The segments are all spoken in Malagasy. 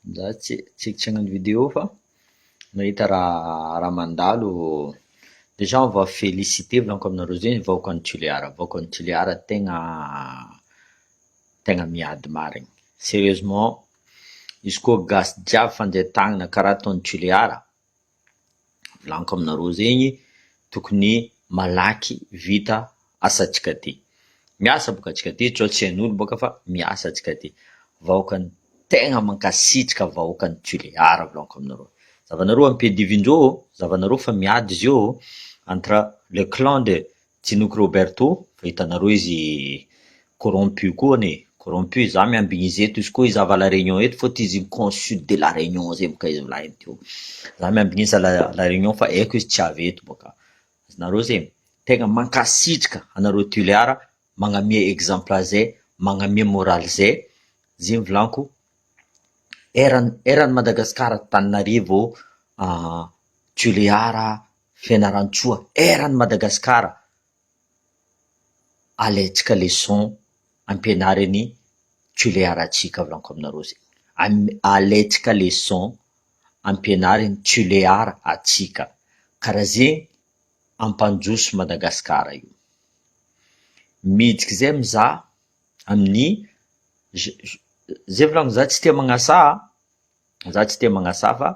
Za tsy tsy tsy hagnano vidéo fa mahita raha raha mandalo, déjà on va féliciter volaniko aminareo zegny vahoakan'i Tuléar, vahoakan'i Tuléar tegna tegna miady marigny, sérieusement izy koa gasy jiaby fandray tagnana karaha ataon'i Tuléar, volaniko aminareo zegny tokony malaky vita asantsika ty, miasa boka antsika ty tsao tsy hain'olo boka fa miasa antsika ty, vahoakan'ny tegna mankasitraka vahoakan'i Tuléar volaniko aminareo, zavanareo ampiadivindreo, zavanareo fa miady izy io entre le clan de Tinoky Roberto fa hitanareo izy corrompu koa anie, corrompu za miambigny izy eto izy koa izy avy à la réunion eto fô ty izy consul de la réunion zay boka izy volagniny teo, za miambigny izy à la réunion fa haiko izy tsy avy eto boka, azonareo zegny, tegna mankasitraka anareo Tuléar magnamia exemple zay, magnamia moral zay, zegny volaniko eran- eran'i Madagasikara Antananarivo, Tuléar, Fianarantsoa, eran'i Madagasikara, alaintsika leçon ampianariny Tuléar antsika volaniko aminareo zay, am- alaintsika leçon ampianariny Tuléar antsika, karaha zegny hampandroso Madagasikara io, miditra zay mizaha amin'ny je- zay volaniko za tsy tia magnasa, za tsy tia magnasa fa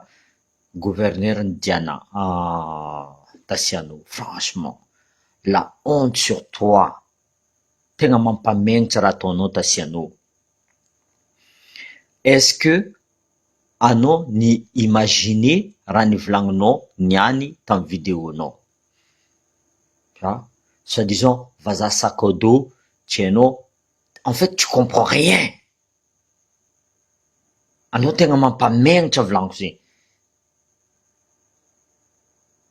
gouverneur ny Diana Tasiano franchement la honte sur toi, tegna mampamenatra raha ataonao Tasiano, est ce que anao ni imaginer raha nivolagninao niany tamy video-nao, ah soit disant vazaha sac à dos tsy hainao, en fait tu comprends rien, anao tegna mampamenatra volaniko zegny,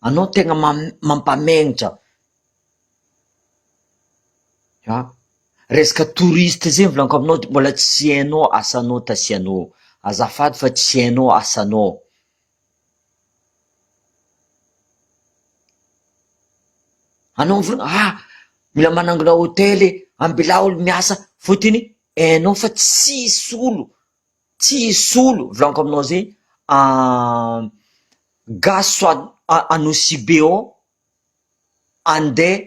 anao tegna mam- mampamenatra, ah resaka touriste zegny volaniko aminao de mbola tsy hainao asanao tasianao, azafady fa tsy hainao asanao. Anao mivolagna ah mila manangona hôtely ambilà olo miasa fôtony hainao fa tsisy olo, tsisy olo volaniko aminao zay gasy soit Anosibe ao andeha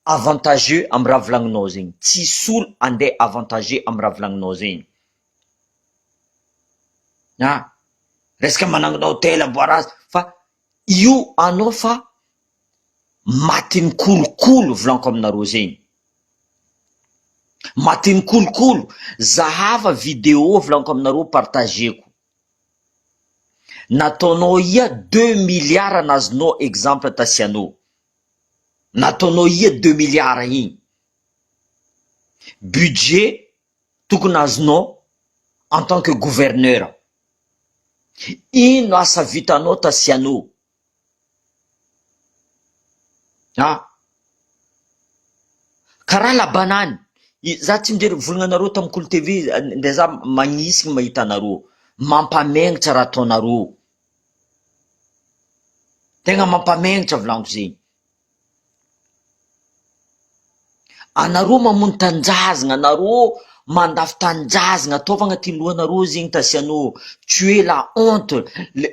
avantageux amy raha volagninao zegny, tsisy olo andeha avantageux amy raha volagninao zegny, ah resaka manangona hôtely amboara azy fa io anao fa matin'ny kolokolo volaniko aminareo zegny, matin'ny kolokolo, zahava video volaniko aminareo partageko, nataonao ia deux milliards nazonao exemple tasianao, nataonao ia deux milliards igny, budget tokony azonao en tant que gouverneur, ino asa vitanao tasianao? Ah! Karaha la banane, za tsy mijery volagna anareo tamy kolo TV ndray za magnisigny mahita anareo, mampamenatra raha ataonareo, tegna mampamenatra volaniko zegny, anareo mamono tanindrazagna, anareo mandafo tanindrazagna, ataovy agnaty lohanareo zegny tasianao, tu es la honte, le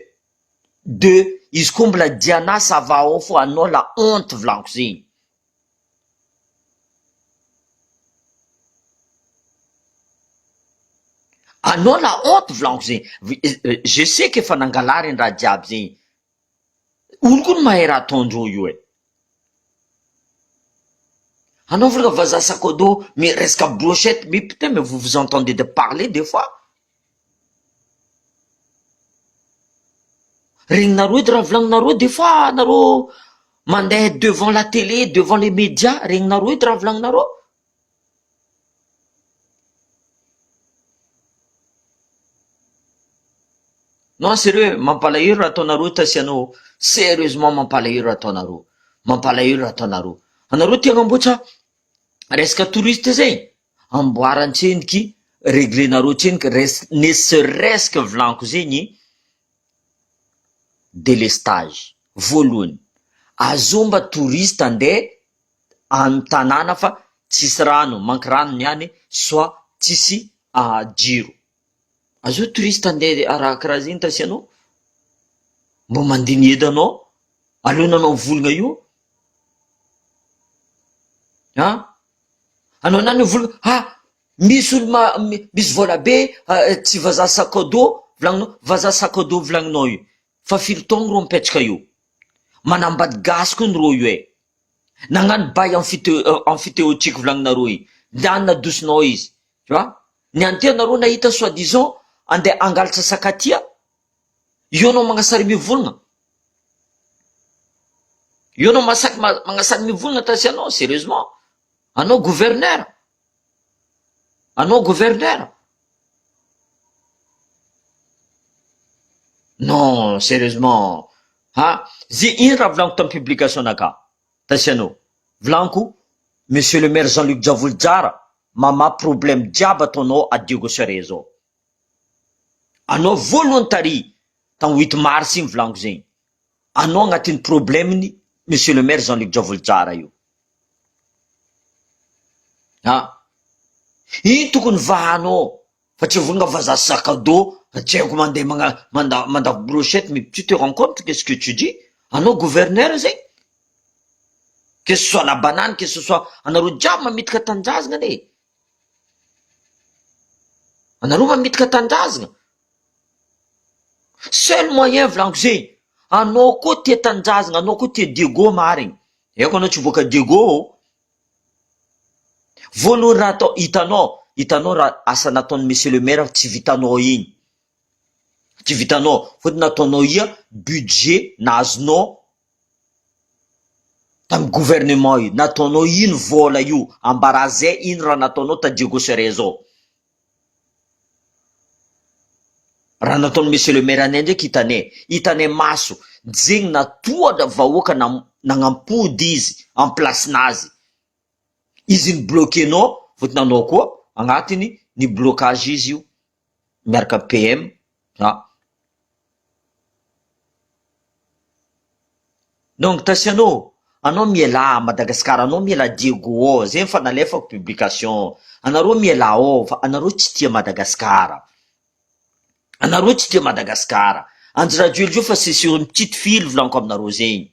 de izy koa mbola Diana ça va ao fô anao la honte volaniko zegny. Anao la honte volaniko zegny, je sais que efa nangalariny raha jiaby zegny, olo koa no mahay raha ataondreo io e, anao volagna vazaha sac à dos mais resaka brochette mais putain mais vous vous entendez de parler des fois. Regninareo edy raha volagninareo des fois nareo mandeha devant la télé, devant les médias, regninareo edy raha volagninareo? Non sérieux mampalahelo raha ataonareo tasianao, sérieusement mampalahelo raha ataonareo, mampalahelo raha ataonareo, anareo te hagnamboatra resaka touriste zay? Amboaran-tsendriky, reglenareo tsendriky res- ne serait-ce que volaniko zegny délestage voalohany, azo mba touriste andeha amy tanàna fa tsisy rano, manky rano niany soit tsisy jiro. Azao touriste andeha raha karaha zegny tasianao? Mbô mandiny edy anao, aleonao anao mivolagna io. An! Anao nany mivolagna ah misy olo ma- misy vôla be tsy vazaha sac à dos volagninao, vazaha sac à dos volagninao io, fa firy taogno rô mipetraka io? Manambady gasy koa rô io e! Nagnano bail amphiteo- emphytéotique volagninareo io, niany nadosinao izy, tu vois? Niany teo nareo nahita soit disant andeha hangalatra sakatia, io anao magnasary mivolagna, io anao masaky magnasary mivolagna tasianao serieusement, anao gouverneur, anao gouverneur, non serieusement ha, ze ino raha volagniko tamy publication naka tasianao, volagniko monsieur le maire Jean Luc Djavolijara mamaha problème jiaby ataonao à Diego Suarez ao, anao voalohany tary tam huit mars iny volagniko zegny, anao agnatin'ny problème ny monsieur le maire Jean Luc Djavolijara io. Ah! Ino tokony vahanao fa tsy vonona vazaha sac à dos tsy haiko mandeha magna- manda- mandavo brochette mais tu te rends compte qu'est ce que tu dis? Anao gouverneur zegny? Que ce soit la banane que ce soit anareo jiaby mamitaka tanindrazana anie, anareo mamitaka tanindrazana, seul moyen volaniko zegny anao koa tia tanindrazana anao koa tia Diego marigny, haiko anao tsy hivoaka Diego ô, voalohany raha atao hitanao hitanao raha asa nataon'i monsieur le maire tsy vitanao igny, tsy vitanao fôtony nataonao ia budget nahazonao Tamy gouvernement io nataonao ino vola io ambarà zay ino raha nataonao ta Diego Suarez ao raha nataony monsieur le maire anay ndraiky hitanay hitanay maso zegny natohatra vahoaka na nagnampody izy en place nazy izy ni bloquenao fôtony anao koa agnatiny ny blocage izy io miaraka PM a. Donc Taciano, anao mialà à Madagascar, anao mialà Diego ao, zay efa nalefako publication, anareo mialà ao fa anareo tsy tia Madagascar, anareo tsy tia Madagascar, Andry Rajoelina io fa c'est sur une petite file volaniko aminareo zegny,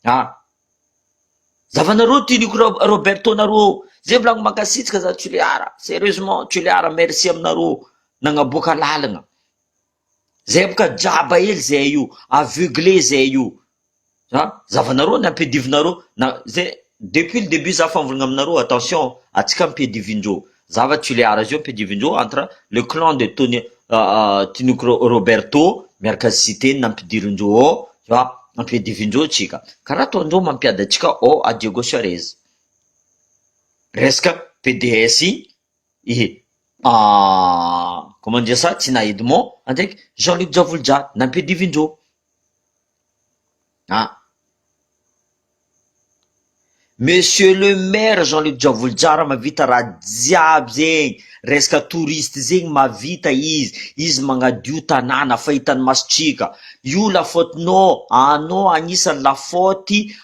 ah, zavanareo tianiko Roberto nareo, zay volaniko mankasitraka za Tuléar, serieusement Tuléar merci aminareo nagnaboaka lalagna. Zay boka jaba hely zay io, aveugle zay io, a zavanareo ny ampiadivinareo na zay depuis le début za fa mivolagna aminareo attention atsika ampiadivindreo, za va Tuléar zio ampiadivindreo entre le clan de Tony Tinoky Roberto miaraka Siteny nampidirindreo ao fa ampiadivindreo tsika, karaha ataondreo mampiady atsika ao à Diego Suarez, resaka PDS igny Ehe comment dire ça Tina Edmond ndraiky Jean Luc Djavolidja nampiadivindreo ah Monsieur le maire Jean Luc Djavolidja raha mahavita raha jiaby zegny resaka touriste zegny mahavita izy, izy magnadio tanàna fa hitan'ny masotsika, io la faute-nao anao agnisan'ny la faute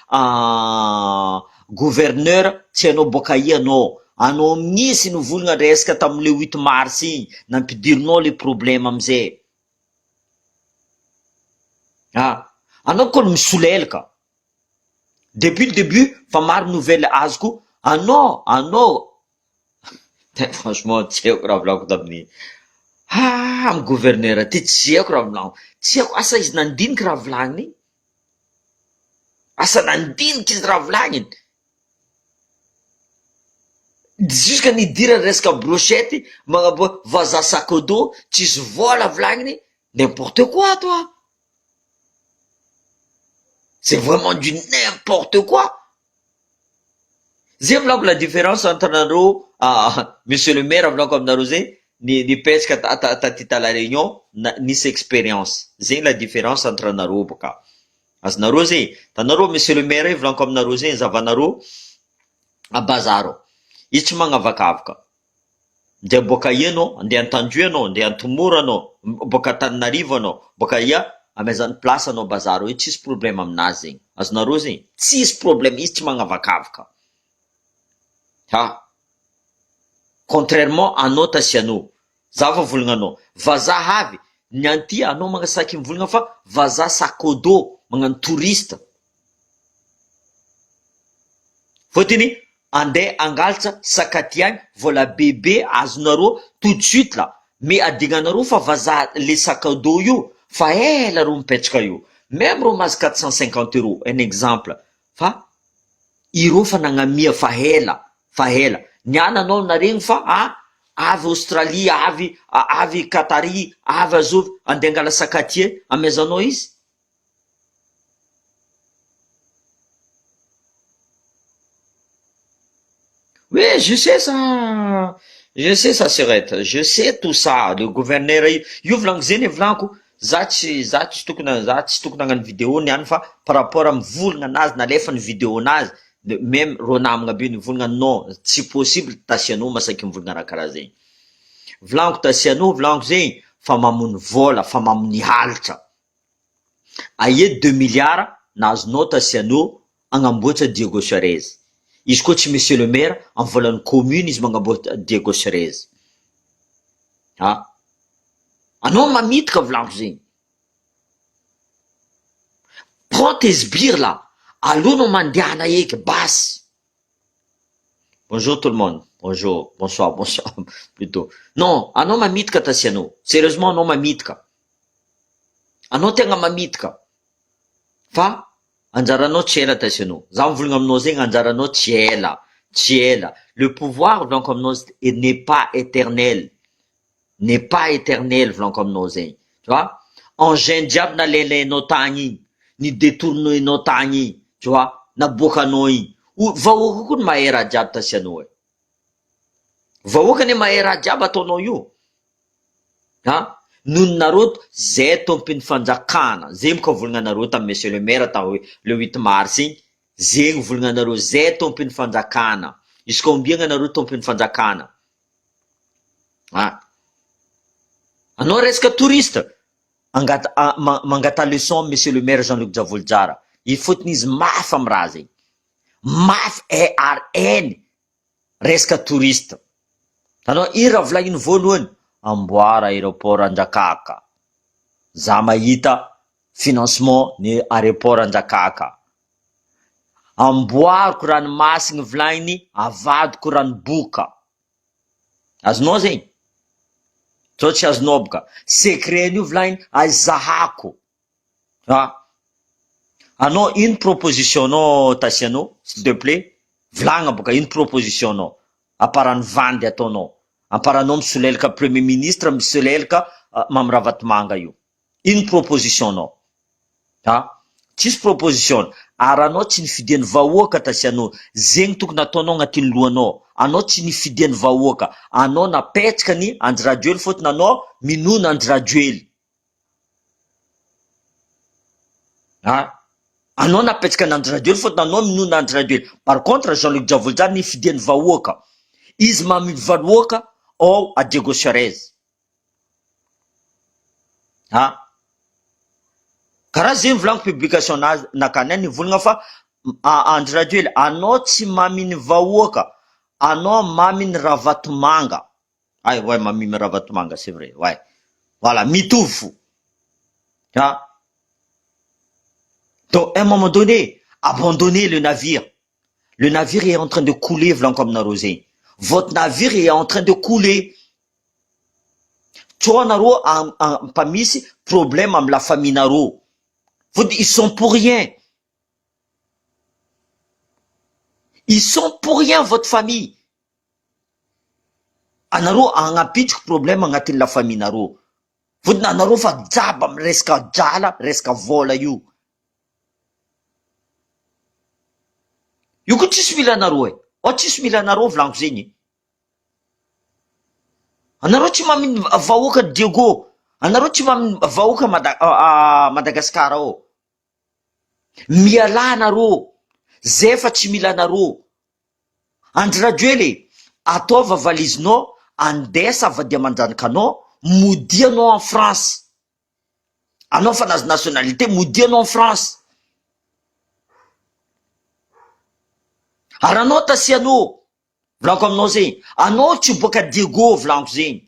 gouverneur tsy hainao boaka aia anao, anao mihintsy nivolagna resaka tamin'ny le huit mars igny, nampidirinao le problème amizay, ah anao kony misolelaka, depuis le début fa maro nouvelle azoko anao anao franchement tsy haiko raha volagniko tamin'ny ah amy gouverneur ty tsy haiko raha volagniko, tsy haiko asa izy nandiniky raha volagniny igny. Asa nandinika izy raha volagniny, jusque nidirany resaka brochette magnaboaka vazaha sac à dos tsisy vôla volagniny, n'importe quoi toi, c'est vraiment du n'importe quoi, zay volagniko la différence entre nareo monsieur le maire volagniko aminareo zay ny nipetraka taty ta la réunion nisy expérience, zegny la différence entre nareo boka. Azonareo zay, tanareo monsieur le maire io volaniko aminareo zay zavanareo a bazar ao, izy tsy magnavakavaka, ndeha boaka aia anao, andeha Antandroy anao, andeha Antomoro anao, boaka Antananarivo anao, boaka aia, amezany place anao bazar ao, io tsisy problème aminazy zegny, azonareo zegny, tsisy problème, izy tsy magnavakavaka, ha, contrairement anao tasianao. Za fa volagna anao vazaha avy ny anty anao magnasaky mivolagna fa vazaha sac au dos magnano touriste fôtony andeha hangalatra sakaty agny vola bebe azonareo tout de suite la mais adignanareo fa vazaha le sac au dos io fa ela reo mipetraka io meme reo mahazo 450 euros un exemple fa ireo fa nagnamia fa ela fa ela niany anao naregny fa a avy Australie avy avy Qatari avy azovy andeha angala sakatie amezanao izy. Oui je sais ça je sais ça serette je sais tout ça le gouverneur io io volaniko zay ne volaniko za tsy za tsy tokony za tsy tokony hagnano video niany fa par rapport amy volagna anazy nalefany video nazy de meme reo namagna be nivolagna non tsy possible tasianao masaky mivolagna raha karaha zegny volaniko tasianao volaniko zegny fa mamono vôla fa mamono halatra aia deux milliards nahazonao tasianao agnamboatra Diego Suarez izy koa tsy monsieur le maire amy volan'ny commune izy magnamboatra Diego Suarez ah anao mamitaka volaniko zegny prends tes sbires là aleo anao mandehana eky basy bonjour tout le monde bonjour bonsoir bonsoir plutot non anao mamitaka tasianao sérieusement anao mamitaka anao tegna mamitaka fa anjaranao tsy ela tasianao za mivolagna aminao zegny anjaranao tsy ela tsy ela le pouvoir volaniko aminao n'est pas éternel n'est pas éternel volaniko aminao zegny tu vois engin jiaby nalailainao tagny igny ny détournenao tagny igny tu vois naboakanao igny o vahoaka koa ny mahay raha jiaby tasianao e vahoaka anie mahay raha jiaby ataonao io a noho nareo zay tompony fanjakana zay moka volagnanareo tamy monsieur le maire atao hoe le huit mars igny zegny volagnanareo zay tompony fanjakana izy koa ombiagna anareo tompony fanjakana a anao resaka touriste angata mangata leçon monsieur le maire Jean Luc Djavojozara i fotony izy mafy amy raha zegny mafy e ary eny resaka touriste anao i raha volagniny voalohany amboara aéroport Anjakaka za mahita financement ny aéroport Anjakaka amboariko ranomasigny volagniny avadiko ranoboka azonao zegny sao tsy azonao boka secret n'io volagniny azahako a anao ino proposition nao tasianao s'il te plaît volagna boka ino proposition nao aparany vandy ataonao aparanao misolelaka premier ministre misolelaka Mamy Ravatomanga io ino proposition nao a tsisy proposition ary anao tsy nifidian'ny vahoaka tasianao zegny tokony ataonao agnatin'ny lohanao anao tsy nifidian'ny vahoaka anao napetraka ny Andry Rajoely fôtony anao minono Andry Rajoely a anao napetraka ny Andry Rajoely fôtony anao minono Andry Rajoely par contre Jean Luc Djavojozara nifidian'ny vahoaka izy mamily vahoaka ao a Diego Suarez a karaha zegny volaniko publication nazy nakany any nivolagna fa Andry Rajoely anao tsy maminy vahoaka anao maminy Ravatomanga ay ouais mamimy Ravatomanga c'est vrai ouais voilà mitovy fo a donc un moment donné abandonnez le navire le navire est en train de couler volaniko aminareo zegny votre navire est en train de couler tsao anareo mpamisy problème amy la famille nareo fôtony ils sont pour rien ils sont pour rien votre famille anareo agnapitriky problème agnatin'ny la famille nareo fôtony anareo fa jiaby amy resaka drala resaka vola io io koa tsisy mila anareo e ao tsisy mila anareo volaniko zegny anareo tsy maminy vahoaka Diego anareo tsy maminy vahoaka Mada- Madagasikara ao mialà anareo zay fa tsy mila anareo Andry Rajoely ataova valizinao andesa avadia manjanaka anao modia anao en France anao fa nahazo nationalité modia anao en France ary anao tasianao volaniko aminao zegny anao tsy boaka Diego volaniko zegny.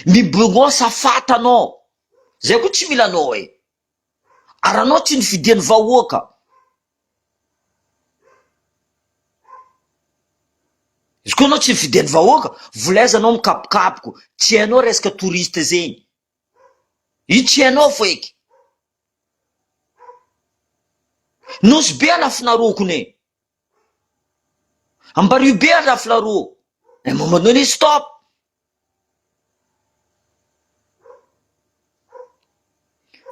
Mibogosa fat anao, zay koa tsy mila anao e! Ary anao tsy nifidian'ny vahoaka. Izy koa anao tsy nifidian'ny vahoaka, vola aiza anao mikapokapoko, tsy hainao resaka touriste zegny, io tsy hainao feky. Nosy be alafinareo kone. Ambario be ary rafilaro. Un moment donné stop.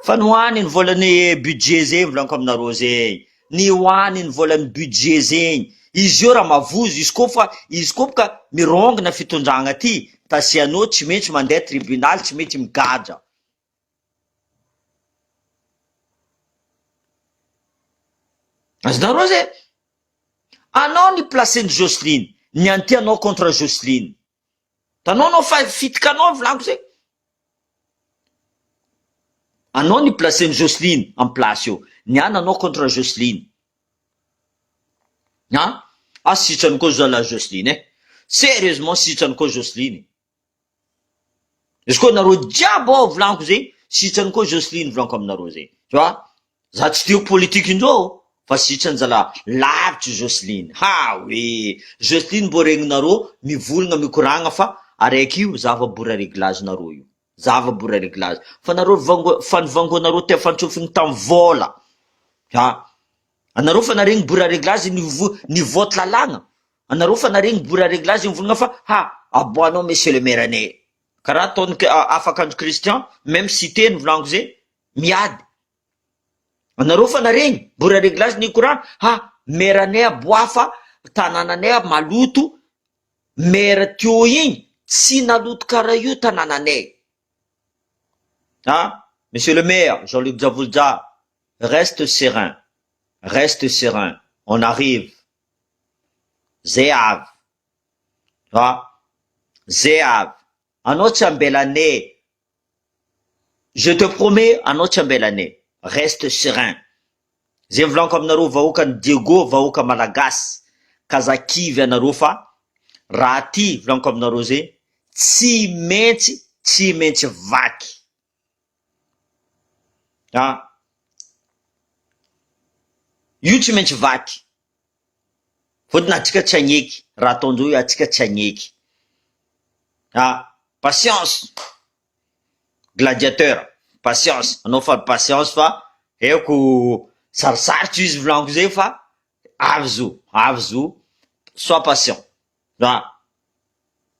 Fa ny hoany ny volan'ny budget zegny volaniko aminareo zegny, ny hoany ny volan'ny budget zegny, izy io raha mavozo izy koa fa izy koa boka mirongona fitondragna ty tasianao tsy maintsy mandeha tribunaly tsy maintsy migadra. Azonareo zay? Anao ny placen'i Jocelyne, ny an'ity anao contre Jocelyne. Tanao anao fa fitika anao volaniko zay. Anao ny placen'i Jocelyne en place eo, ny an anao contre Jocelyne. An? Ah sitrany koa zalahy Jocelyne eh. Sérieusement sitrany koa Jocelyne. Izy koa nareo jiaby ao volaniko zegny sitrany koa Jocelyne volaniko aminareo zegny tu vois za tsy tia politique indreo fa sitrany zala lavitry Jocelyne ha oui Jocelyne mbô regninareo mivolagna mikoragna fa araiky io zava bora reglage nareo io zava bora reglage fa nareo vango fa nivangoanareo teo fantsofigny tam vôla ha anareo fa naregny bora reglage nivo nivote lalàgna Anareo fa naregny bora reglage mivolagna fa ha aboanao monsieur le maire anay karaha ataony afakandro Christian meme cité ny volaniko zay miady anareo fa naregny bora reglage ny courant ha maire anay aboa fa tanànanay maloto maire teo igny tsy naloto karaha io tanànanay ah monsieur le maire Jean Luc Djavolja reste serein reste serein on arrive Zay avy a! Zay avy! Anao tsy ambelanay je te promets anao tsy ambelanay reste serein zay volaniko aminareo vahoakan'i Diego vahoaka malagasy k'aza kivy anareo fa raha ty volaniko aminareo zay tsy maintsy tsy maintsy vaky a! Io tsy maintsy vaky. Fotony atsika tsy agneky raha ataondreo io atsika tsy agneky ah patience gladiateur patience anao fa patience fa haiko sarosarotro izy volaniko zay fa avy zo avy zo sois patient ah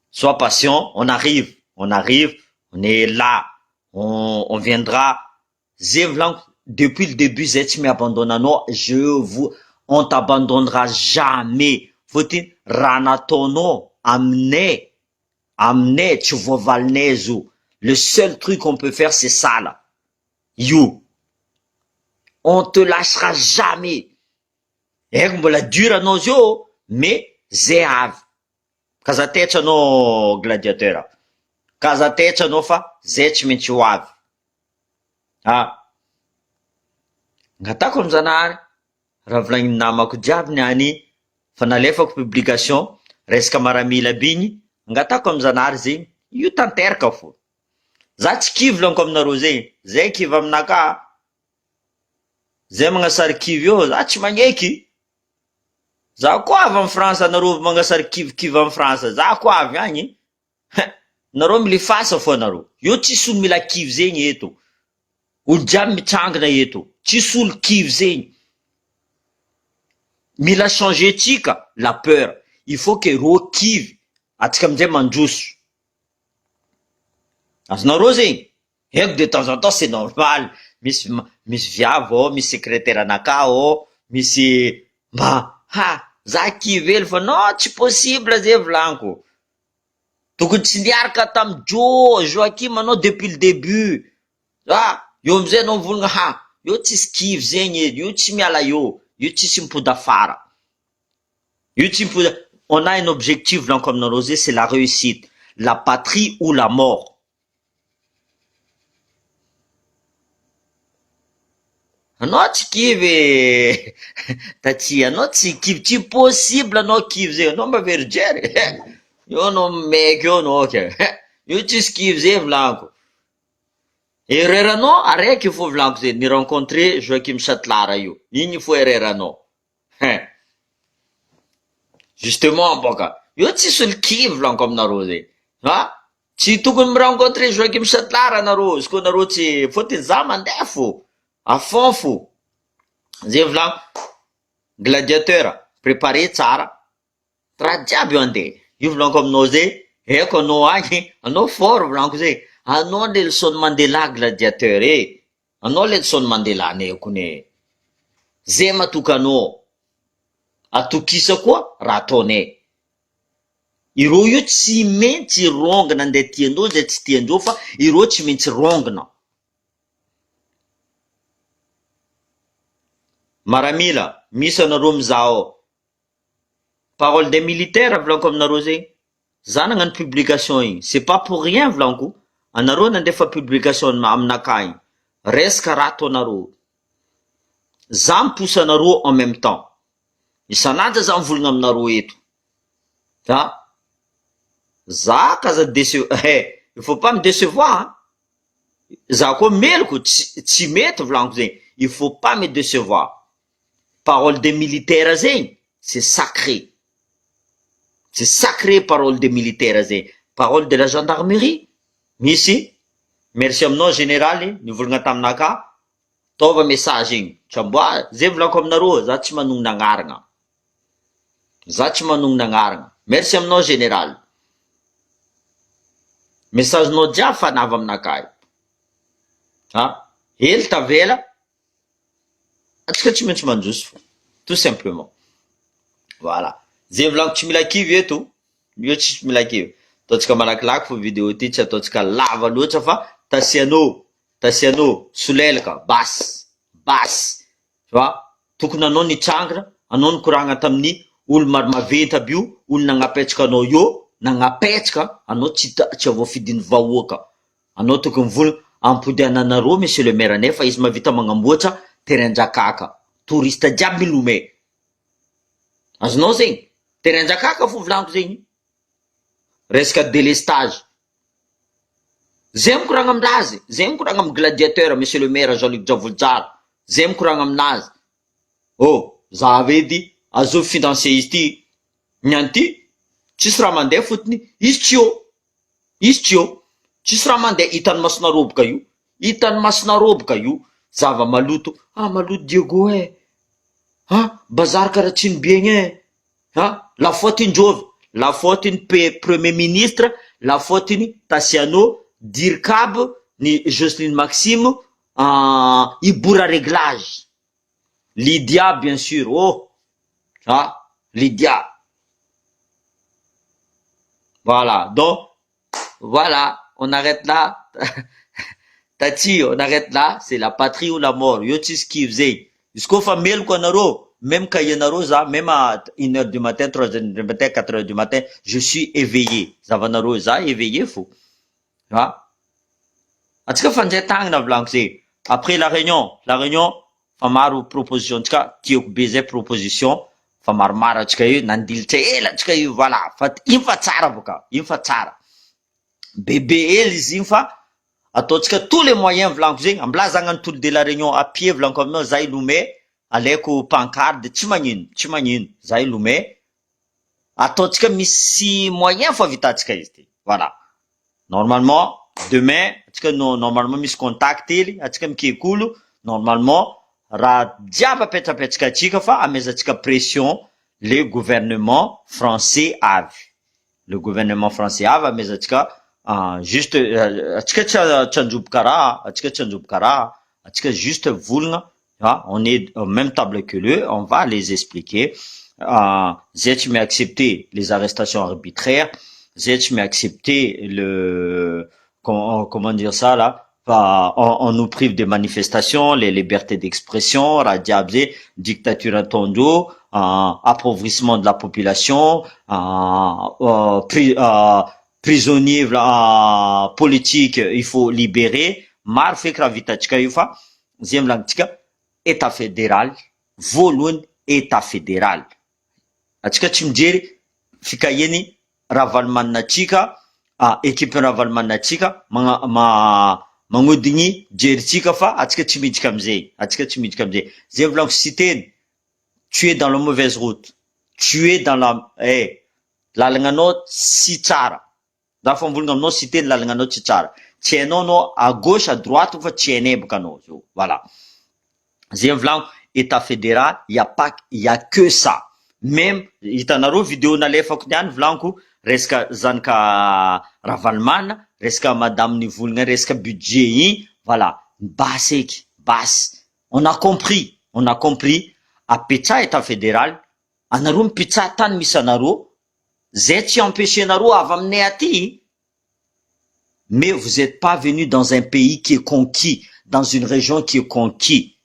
sois patient on arrive on arrive on est là on on viendra Zay volaniko depuis le début zay tsy mi-abandonne anao je vous on t'abandonnera jamais fôtony raha nataonao aminay aminay tsy voavalinay zo le seul truc on peut faire c'est ça là io on te lachera jamais haiko mbola dur anao zio mais zay avy ka za taitra anao gladiateur ka za taitra anao fa zay tsy maintsy ho avy Ah! Angatako am Zanahary raha volagniny namako jiaby niany fa nalefako publication resaka maramila aby igny, angatako am Zanahary zegny io tanteraka fô, za tsy kivy volaniko aminareo zegny, zay kivy aminakahy, zay magnasary kivy eo za tsy magneky, za koa avy am France anareo magnasary kivikivy am France za koa avy agny. Hein! Nareo milefasa fo anareo. Eo tsisy olo mila kivy zegny eto. Olo jiaby mitsangana eto. Tsisy olo kivy zegny. Mila changer tsika la peur. Il faut que reo kivy, atsika amizay mandroso. Azonareo zegny? Haiko de temps en temps c'est normal, misy misy viavy ao, misy secretaire anakahy ao, misy mba ha! Za kivy hely fa non tsy possible zay volaniko. Tokony tsy niaraka tamin'i Joe, Joachim anao depuis le début, ah! Eo amizay anao mivolagna ha! Eo tsisy kivy zegny e, io tsy miala eo, io tsisy mipody afara, io tsy mipody, on a un objectif volaniko aminareo zay c'est la réussite, la patrie ou la mort. Anao tsy kivy e! Taty anao tsy kivy, tsy possible anao kivy zay, anao mba very jery he! Eo anao maiky eo anao ke he! Io tsisy kivy zay volaniko. Erreur anao araiky fo volaniko zay, ni rencontrer Joachim Chatelard io, igny fo erreur anao. Hein. Justement boka, io tsisy olo kivy volaniko aminareo zay. Ha? Tsy tokony mi-rencontrer Joachim Chatelard anareo, izy koa nareo tsy, fôtony za mandeha fo, à fond fo. Zay volaniko, gladiateur, préparé tsara, raha jiaby io andeha. Io volaniko aminao zay, haiko anao agny, anao fort volaniko zay, anao Nelson Mandela gladiateur e, anao Nelson Mandela nekony e. Zay matoky anao, atokisa koa raha ataonay. Ireo io tsy maintsy rongina andeha tiandreo zay tsy tiandreo fa ireo tsy maintsy rongina. Maramila, misy anareo mizaha ao. Parole des militaires volaniko aminareo zegny, za nagnano publication igny, c'est pas pour rien volaniko, anareo nandefa publication aminakahy igny, resaka raha ataonareo, za miposy anareo en même temps, isan'andro za mivolagna aminareo eto, a za ka za déce- eh il faut pas me décevoir hein, za koa meloko tsy tsy mety volaniko zegny, il faut pas me décevoir, parole des militaires zegny c'est sacré, c'est sacré parole des militaires zegny, parole de la gendarmerie, misy merci aminao généraly nivolagna taminaka, taova message igny, tsamboa zay volaniko aminareo za tsy manognona agnarana, za tsy manognona agnarana, merci aminao général, message nao jiaby fa navy aminakahy, a hely tavela, atsika tsy maintsy mandroso fo, tout simplement, voilà, zay volaniko tsy mila kivy eto, io tsy mila kivy, ataontsika malakilaky fo vidéo ty tsy ataontsika lava loatra fa tasianao, tasianao solelaka basy, basy, fa tokony anao nitsangana, anao nikoragna tamin'ny olo maro maventy aby io, olo nagnapetraka anao io, nagnapetraka anao tsy tsy voafidin'ny vahoaka, anao tokony mivolagna ampody ananareo monsieur le maire nefa izy mahavita magnamboatra terrain-drakaka, touriste jiaby milomay, azonao zegny, terrain-drakaka fo volaniko zegny, resaka délestage, zay mikoragna aminazy, zay mikoragna amy gladiateur monsieur le maire Jean Luc Djavojozara, zay mikoragna aminazy, oh za edy azovy financier izy ty, niany ty tsisy raha mandeha fotony izy tsy eo, izy tsy eo, tsisy raha mandeha, hitan'ny masonareo boka io, hitan'ny masonareo boka io, zava maloto, ah maloto Diego e, ah bazary karaha tsy nibiagna e, ah la faute indrôvy, la faute ny p- premier ministre, la faute ny Tasiano, Dircab, ny Jocelyne Maxime, Ibora réglage, Lydia bien sûr, oh, ah Lydia, voilà, donc voilà, on arrête là, Tati, on arrête là, c'est la patrie ou la mort, io tsisy kivy zegny, izy koa fa meloko anareo, même ka ianareo za, même à 1h du matin, 3h du matin, 4h du matin, je suis éveillé, zavanareo za éveillé fo, ah, atsika fandray tagnana volaniko zegny, après la réunion, la réunion, fa maro proposition tsika, tiako be zay proposition, fa maromaro atsika io, nandilitra ela atsika io, voilà, fa iny fa tsara boka, iny fa tsara, bebe hely izy iny fa ataontsika tous les moyens volaniko zegny, ambilà za hagnano tour de la réunion à pied volaniko aminao, za ilomay, alaiko pancarte, tsy magnino, tsy magnino, za ilomay, ataontsika misy moyen fo avitantsika izy ty, voilà, normalement demain atsika no normalement misy contact hely, atsika mikeky olo, normalement raha jiaby apetrapetraka atsika fa amezantsika pression le gouvernement français avy, le gouvernement français avy amezantsika juste atsika tsy tsy androboka raha, atsika tsy androboka raha, atsika juste volagna, ah on est au même table que lui, on va les expliquer, zay tsy mi-accepter les arrestations arbitraires, zay tsy mi-accepter le comment dire ça là, on nous prive des manifestations, les libertés d'expression, raha jiaby zay, dictature ataondreo, appauvrissement de la population, prisonnier politique il faut libérer, maro feky raha vitatsika io fa zay milagnitsika état fédéral, voalohany état fédéral, atsika tsy mijery fikahiany Ravalomanana atsika. Equipe Ravalomanana atsika magna magnodigny jeritsika fa atsika tsy miditra amizay, atsika tsy miditra amizay, zay volaniko Siteny tu es dans la mauvaise route, tu es dans la eh lalagnanao tsy tsara, za fa mivolagna aminao Siteny lalagnanao tsy tsara, tsy hainao anao à gauche à droite fa tsy hainay boka anao zao, voilà. Zay volagno etat federal y a pas y a que ça meme hitanareo video nalefako niany volaniko resaka zanaka Ravalomanana resaka madame nivolagna resaka budget igny voilà basy eky basy on a compris on a compris apetsaha etat federal anareo mipetsaha tany misy anareo zay tsy empecher nareo avy aminay aty mais vous êtes pas venu dans un pays qui est conquis dans une région qui est conquis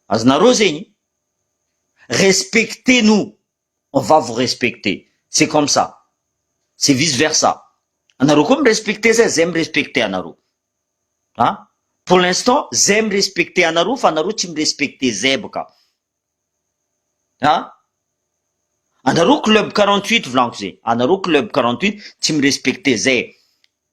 azonareo zegny respectez nous on va vous respecter c'est comme ça c'est vice versa anareo koa mirespecte zay zay mirespecte anareo ah pour l'instant zay mirespecte anareo fa anareo tsy mirespecte zay boka ah anareo club 48 volaniko zay anareo club 48 tsy mirespecte zay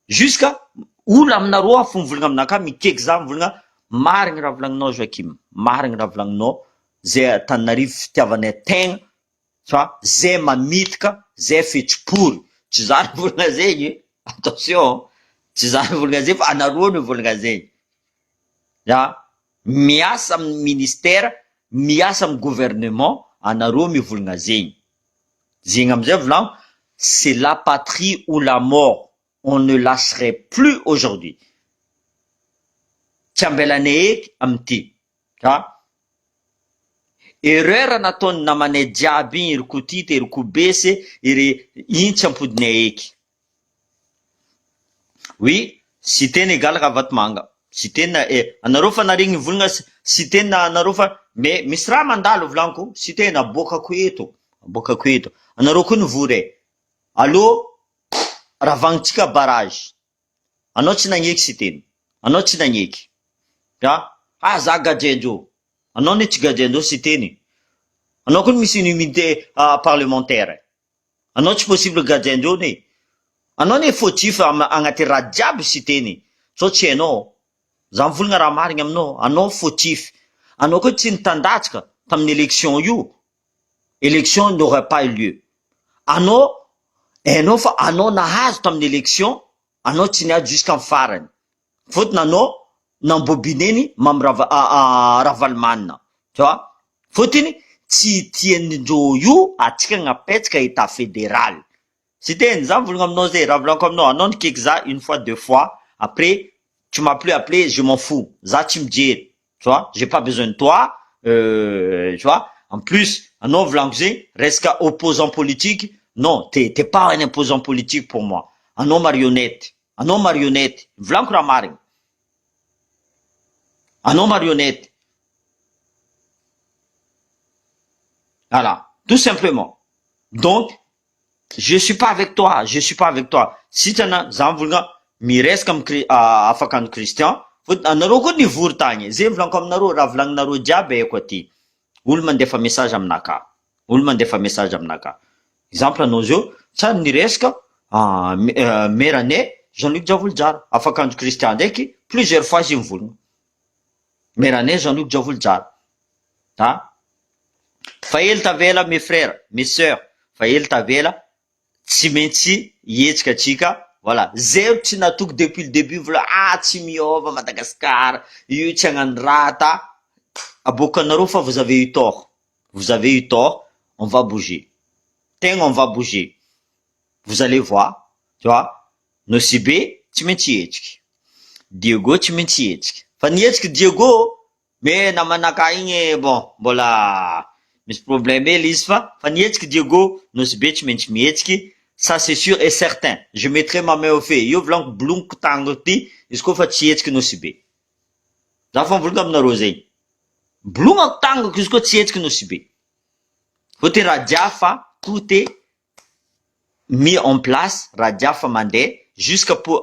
jusqu'à olo aminareo afo mivolagna aminaka mikeky za mivolagna marigny raha volagninao Joakim marigny raha volagninao zay Antananarivo fitiavanay tegna fa zay mamitika zay fetsipory tsy za nivolagna zegny attention tsy za nivolagna zegny fa anareo nivolagna zegny a miasa amin'ny ministère miasa amy gouvernement anareo mivolagna zegny zegny amizay volagno c'est la patrie ou la mort on ne lâcherait plus aujourd'hui tsy ambelanay eky amity a erreur nataony namanay jiaby igny ry kotita ery kobesy ery iny tsy ampodinay eky oui Siteny égal Ravatomanga Siteny e anareo fa naregny nivolagna Siteny anareo fa mais misy raha mandalo volaniko Siteny aboakako eto aboakako eto anareo koa nivory e allo ravagnitsika barrage anao tsy nagneky Siteny anao tsy nagneky a ah za gadrendreo anao ne tsy gadrendreo Siteny anao koa misy immunité parlementaire anao tsy possible gadrendreo ne anao ne fautif agnaty raha jiaby Siteny sao tsy hainao za mivolagna raha marigny aminao anao fautif anao koa tsy nitandatsika tamin'ny élection io élection n'aurait pas eu lieu anao hainao fa anao nahazo tamin'ny élection anao tsy niady jusqu'à farany fôtony anao nambobineny mamy Ravalomanana tu vois fôtony tsy tiandreo io atsika agnapetsaka état fédéral Siteny za mivolagna aminao zay raha volaniko aminao anao nikeky za une fois deux fois après tu m'as plus appelé je m'en fous za tsy mijery tu vois j'ai pas besoin de toi tu vois en plus anao volaniko zegny resaka opposant politique non t'es pas un opposant politique pour moi anao marionnette anao marionnette volaniko raha marigny anao marionnette voilà tout simplement donc je suis pas avec toi je suis pas avec toi sitrana za mivolagna miresaka amy afaka any Christian fôtony anareo koa nivory tagny zay volaniko aminareo raha volagninareo jiaby haiko aty olo mandefa message aminaka olo mandefa message aminaka exemple anao zao tsary niresaka meranay Jean-Luc Djavojozara afaka andro Christian ndraiky plusieurs fois izy mivolagna meranay Jean-Luc Djavojozara a fa ely tavela mes frères mes sœurs fa ely tavela tsy maintsy hihetsika atsika voilà zay tsy natoky depuis le début vola ah tsy miova Madagascar io tsy hagnano raha ta aboakanareo fa vous avez eu tort vous avez eu tort on va bouger tegna on va bouger vous allez voir tu vois Nosy Be tsy maintsy hihetsiky Diego tsy maintsy hihetsiky fa nihetsiky Diego mais namanaka igny bon mbola misy problème hely izy fa fa nihetsiky Diego Nosy Be tsy maintsy mihetsiky ça c'est sûr et certain je mettrai ma main au feu io volaniko boloniko tagnako ty izy koa fa tsy hihetsiky Nosy Be za fa mivolagna aminareo zegny bolonako tagnako izy koa tsy hihetsiky Nosy Be fôtony raha jiaby fa tout est mis en place raha jiaby fa mandeha jusqu'à po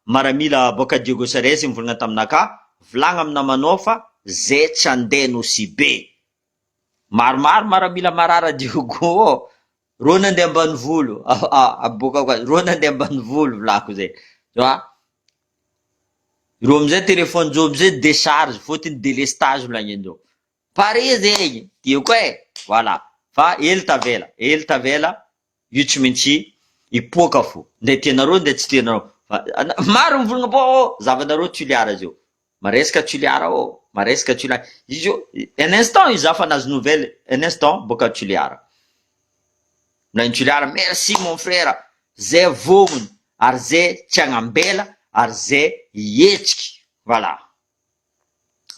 maramila boaka Diego Suarez mivolagna taminaka volagna amy namanao fa zay tsy andeha Nosy Be maromaro maramila marara Diego ao. Rô nandeha ambanivolo, aboakako azy, rô nandeha ambanivolo volako zay, a rô amizay téléphone-dreo amizay décharge fôtony délestage volagnindreo, pare zegny tiako e, voilà, fa ela tavela, ela tavela io tsy maintsy hipoaka fo, ndre tianareo ndre tsy tianareo, fa maro mivolagna bô zavanareo Toliara zio, maresaka Toliara ô, maresaka Toliara, izy io un instant io za fa nahazo nouvelle, un instant boaka Toliara, volagny Toliara merci mon frère, zay vognony ary zay tsy agnambela ary zay hihetsiky, voilà,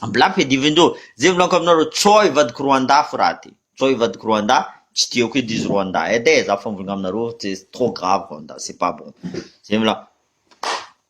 ambilà fiadivindreo, zay volaniko aminareo tsao hivadiky Rwanda fo raha ty, tsao hivadiky Rwanda, tsy tiako edy izy Rwanda edy e, za fa mivolagna aminareo c'est trop grave Rwanda, c'est pas bon, zay volaniko,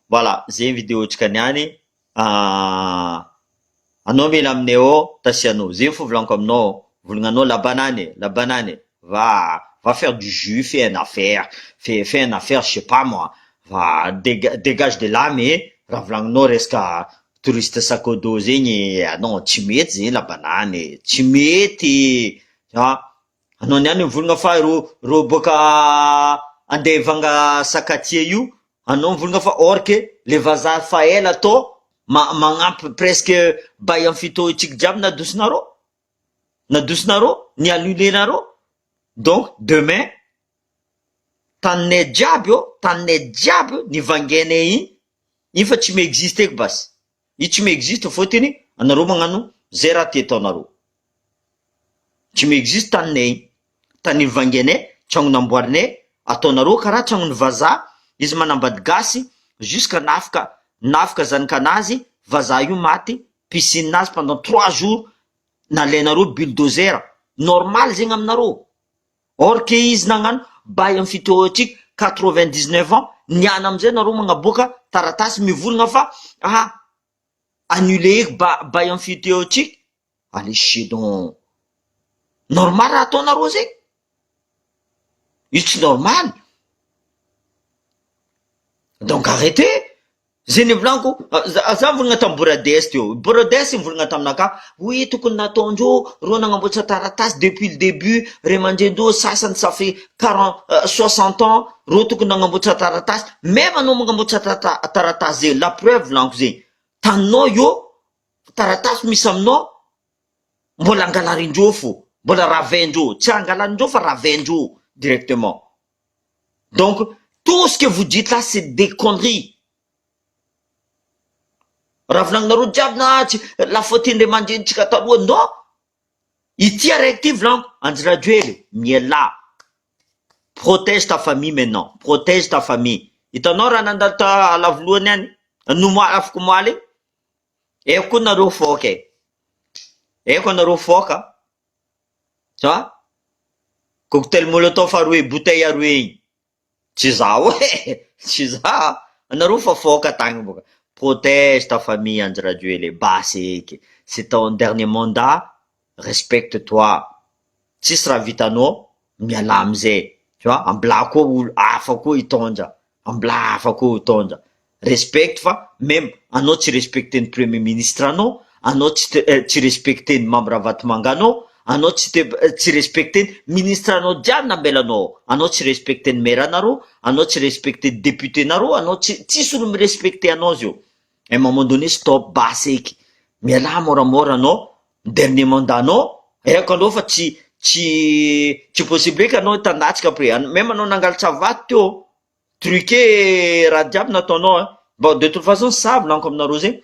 voilà zay vidéo-tsika niany, anao mila aminay ao tasianao, zay fo volaniko aminao, volagnanao la banane, la banane, va va faire du jus, fais une affaire, fais une affaire, je sais pas moi, va dégage de là mais raha volagninao resaka touriste sac à dos zegny, non tsy mety zegny la banane, tsy mety, a anao niany mivolagna fa rô rô boaka andeha hivanga sakatia io, anao mivolagna fa or que le vazaha fa ela atao magnampy presque bail amy fitôtsika jiaby nadosonareo, nadosonareo, ny annulenareo, donc demain taninay jiaby io, taninay jiaby nivangainay igny, iny fa tsy mi-existe eky basy, io tsy mi-existe fôtony anareo magnano zay raha ty ataonareo, tsy mi-existe taninay igny, tany nivangainay, tragno namboarinay, ataonareo karaha tragnony vazaha, izy manambady gasy jusqu'à nafika nafika zanakanazy, vazaha io maty, piscine-nazy pendant 3 jours nalainareo bulldozer, normal zegny aminareo, or que izy nagnano bail amy fitôtsika 99 ans, niana amizay nareo magnaboaka taratasy mivolagna fa ah annulé eky bail emphytéotique, allez chier donc, normal raha ataonareo zegny, io tsy normal, donc arrêtez, zay ny volaniko, za mivolagna tamy Borades teo, Borades mivolagna taminaka hoe tokony nataondreo reo nagnamboatra taratasy depuis le début, ray aman-drendreo sasany ça fait 40 60 ans reo tokony nagnamboatra taratasy, même anao magnamboatra taratasy zegny, la preuve volaniko zegny, taninao io taratasy misy aminao mbola angalarindreo fo, mbola ravaindreo, tsy angalarindreo fa ravaindreo directement, donc tout ce que vous dites là, c'est des conneries. Raha volagninareo jiaby na tsy la faute ndray aman-drenitsika taloha, non, ity araiky ty volaniko, Andry Rajoely mialà, protège ta famille maintenant, protège ta famille, hitanao raha nandalo ta alavolohany any, nomoaly afaka omaly igny, haiko koa nareo foka e, haiko anareo foka, sa cocktail molotov aroe, bouteille aroe igny, tsy zaho e, tsy za, anareo fa foka tagny boka, protège ta famille Andry Rajoely, basy eky, c'est ton dernier mandat, respecte toi, tsisy raha vitanao, mialà amizay, tu vois, ambilà koa olo hafa koa hitondra, ambilà hafa koa hitondra, respecte fa même anao tsy respecte ny premier ministre anao, anao tsy respecte ny membre Ravatomanga anao, anao tsy te tsy respecte ny ministre anao jiaby nambelanao, anao tsy respecte ny maire anareo, anao tsy respecte ny député nareo, anao tsy tsisy olo mirespecte anao zio, un moment donné stop basy eky, mialà moramora anao, dernier mandat anao, haiko anao fa tsy possible eky anao hitandatsika après, même anao nangalatra vato teo, truqué raha jiaby nataonao hein, bon de toute façon sa volaniko aminareo zegny,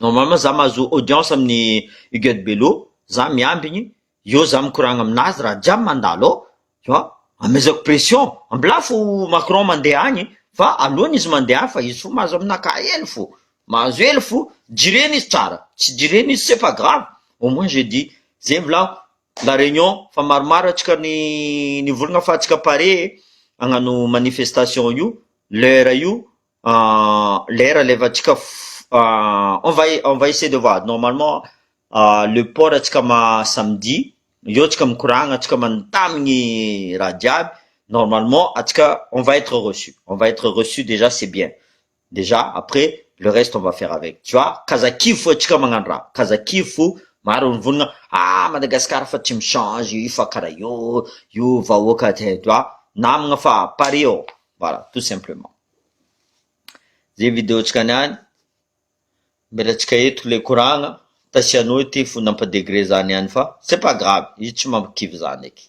normalement za mahazo audience amin'ny Huguette Bello, za miambigny, eo za mikoragna aminazy raha jiaby mandalo ao, tu vois, amezako pression, ambilà fo Macron mandeha agny, fa alohany izy mandeha agny fa izy fo mahazo aminakahy hely fo, mahazo hely fo, jireny izy tsara, tsy jireny izy c'est pas grave, au moins j'ai dit, zay volaniko, la réunion fa maromaro atsika ny nivolagna fa atsika pare hagnano manifestation io, l'heure io, l'heure alevantsika on va essayer de voir, normalement le port atsika ma samedi, eo atsika mikoragna, atsika mandamigny raha jiaby, normalement atsika on va être reçu, on va être reçu déjà, c'est bien, déjà après le reste on va faire avec, tu vois, kazakivy fo atsika magnano raha, kazakivy fo. Maro mivonona ah Madagascar fa tsy mi-change io fa karaha io, io vahoaka namagna fa pare ô, voilà tout simplement. Zay vidéo-tsika niany, mbela antsika eto le koragna, tasianao ity fo nampa-degré za niany fa c'est pas grave, izy tsy mampikivy za ndraiky.